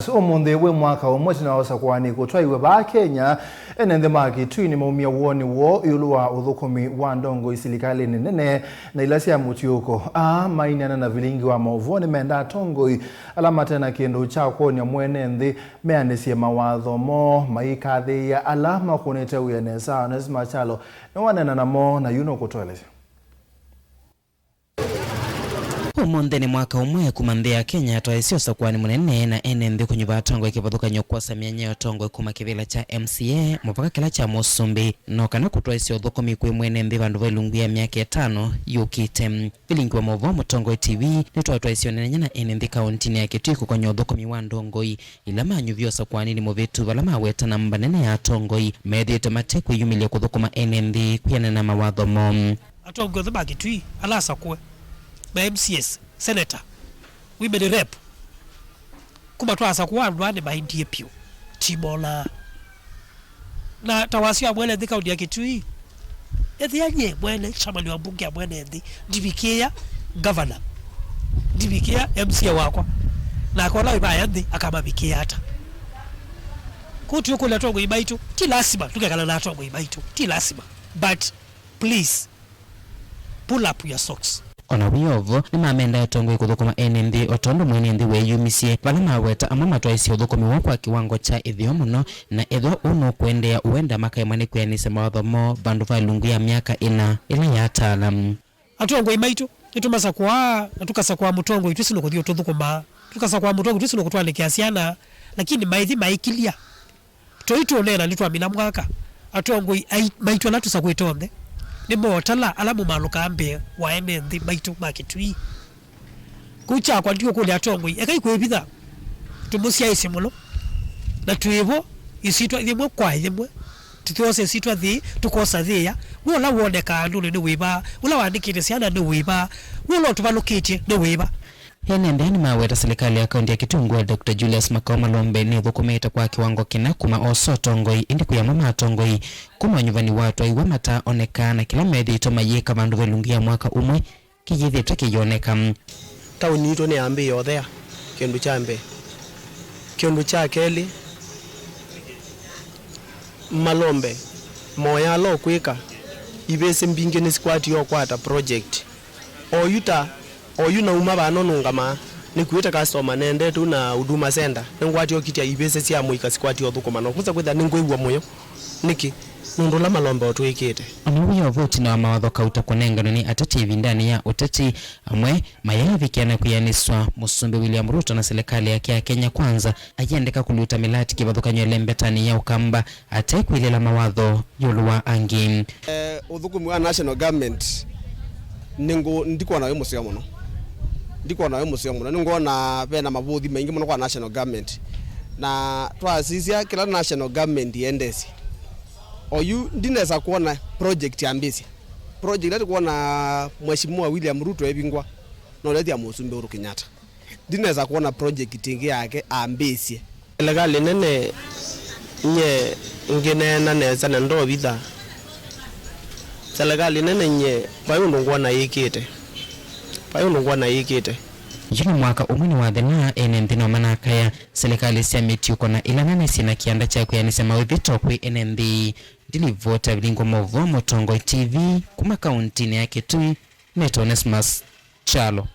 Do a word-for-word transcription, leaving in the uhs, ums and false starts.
Ũmũnthĩ wĩ mwaka ũmwe ĩtina wa ũsakũani kũtwaiwe vaa Kenya, ene nthĩ ma Kitui nĩmaumie woni woo ĩũlũ wa ũthũkũmi wa ndongoi silikalĩnĩ nene na ila sya mũtiũko. Aa maineena na vilingi wa maũvoo nĩmendaa atongoi ala mate na kĩndũ kya kwony'a mwene nthĩ meanĩsye mawatho moo, maikathĩĩa ala makũnĩte wĩa nesa. Onesmus Kyalo nĩwaneena namo na yu nũkũtũelesya. Ũmũnthĩ nĩ mwaka ũmwe kuma nthĩ ya Kenya yatwaĩsye ũsakũani mũnene na ene nthĩ kũnyuva atongoi kĩvathũkany'o kwosa myanya ya ũtongoi kuma kĩvĩla kya M C A mũvaka kĩla kya mũsumbĩ, no kana kũtwaĩsya ũthũkũmi kwĩ mwene nthĩ vandũ va ilungu ya myaka ĩtano yũkĩte. Vilingi wa maũvoo Mũtongoi T V nĩtwatwaĩsye ũneenany'a na ene nthĩ kaũntinĩ ya Kitui kũkony'a ũthũkũmi wa ndongoi ila manyuvie ũsakũaninĩ mũvĩtu vala maweta namba nene ya atongoi methĩĩtwe mate kwĩyumĩlya kũthũkũma ene nthĩ kwĩanana na mawatho moo. Atongoi onthe ma Kitui ala asakũe, ma M C As, senator, women rep, kuma twasakũa andũ aa nĩmaendie vyũ, timonaa. Na ta wasya wa mwene nthĩ kaunti ya Kitui, ethĩa nyie mwene chairman wa mbunge ya mwene nthĩ, ndivikĩĩa governor, ndivikĩĩa M C A wakwa, nake ũla wĩ vaya nthĩ akamavikĩĩa ata? Kũu tũikũlya atongoi maitũ, ti lasima tũkekala na atongoi maitũ, ti lasima, but please, pull up your socks. O na wĩ o vo, nĩmamenda atongoi kũthũkũma ene nthĩ o tondũ mwene nthĩ weeyumisye, vala maweta amwe matwaĩsye ũthũkũmi woo kwa kĩwango kya ĩtheo mũno, na ethĩwa ũu nũkũendeea, ũenda makaemwa nĩ kwĩanĩsya mawatho moo vandũ va ilungu ya myaka ĩna ĩla yataala. Atongoi maitũ, nĩtũmasakũaa, na tũkasakũa mũtongoi twĩsĩ nũkũthi ũtũthũkũmaa, tũkasakũa mũtongoi twĩsĩ nũkũtũanĩkĩa syana, lakini maithi maikilya. Toi tũneena nĩtwamina mwaka, atongoi ai-, maitũ ala tũsakũĩte onthe nĩmootala ala mũmalũkaa mbee wa ene nthĩ maitũ ma Kitui. Kũu kyakwa ndiũkũlya atongoi, ekai kwĩvitha. Tũmũsyaĩĩsye mũno, na twĩ vo ĩsyĩtwa yĩmwe kwa yĩmwe. Tũthyosa ĩsyĩtwa thĩ, tũkosa thĩĩa. We ũla wonekaa andũnĩ nĩ wĩva? Ũla waandĩkĩte syana nĩ wĩva? We ũla ũtũvalũkĩtye nĩ wĩva? Ene nthĩ nĩmaweta silikalĩ ya kaunti ya Kitui ngũa Doctor Julius Makau Malombe nĩthũkũmĩte kwa kĩwango kĩna kuma oosa ũtongoi, ĩndĩ kwĩ amwe ma atongoi kuma ũnyuvani watwaiwe mataaoneka, na kĩla methĩĩtwe mayĩka vandũ va ilungu ya mwaka ũmwe kĩyĩthĩtwe kĩyoneka. Taoni yitũ nĩyambĩĩe ũthea, kĩndũ kya mbee. Kĩndũ kya kelĩ, Malombe, moya ala ũkwĩka, ivĩsĩ mbingĩ nĩsikwatie ũkwata project. Oyu ta, oyu nauma vano nũngamaa, nĩkuĩte customer nendete na Huduma Center, nĩngwatie ũkitya ivĩsĩ sya mũika sikwatie ũthũkũma, na ũkũsa kwĩthĩa nĩngwĩw'a mũyo. Nĩkĩ? Nũndũ ũla Malombe ũtwĩkĩte. O na wĩ o vo, ĩtina wa mawatho kauta kũnenganwe nĩ ateti ĩvindanĩ ya ũteti, amwe mayaavikĩa na kwĩanĩswa, Mũsumbĩ William Ruto na silikalĩ yake ya Kenya Kwanza ayendeka kũluta mĩlati kĩvathũkany'o ĩlembetanĩ ya Ũkamba ate kwĩlĩla mawatho ĩũlũ wa angĩ. Eh, ũthũkũmi wa national government nĩngũ-, ndikwona wĩ mũseo mũno. Ndikwona wĩ mũseo mũno. Nĩngwona vena mavũthi maingĩ mũno kwa national government. Na twasisya kĩla national government yendesye. Oyu ndinesa kwona project ambĩsye. Project ĩla tũkwona Mheshimiwa William Ruto evingwa, no lethia Mũsumbĩ Uhuru Kenyatta. Ndinesa kwona project ĩngĩ yake ambĩĩsye. Selekalĩ nene nye ngĩneena nesa na ndovitha. Selekalĩ nene nye vai ũndũ ngwona yĩkĩte. Vai ũndũ ngwona yĩkĩte. Yu nĩ mwaka ũmwe nĩwathela, ene nthĩ no manakaya selekalĩ sya mĩtiũko na ila nene syĩ na kĩanda kya kwĩanĩsya maũvĩto kwĩ ene nthĩ. Ndilivota vilingwa maũvoo Mũtongoi T V kuma kauntinĩ ya Kitui, nĩtawa Onesmus Kyalo.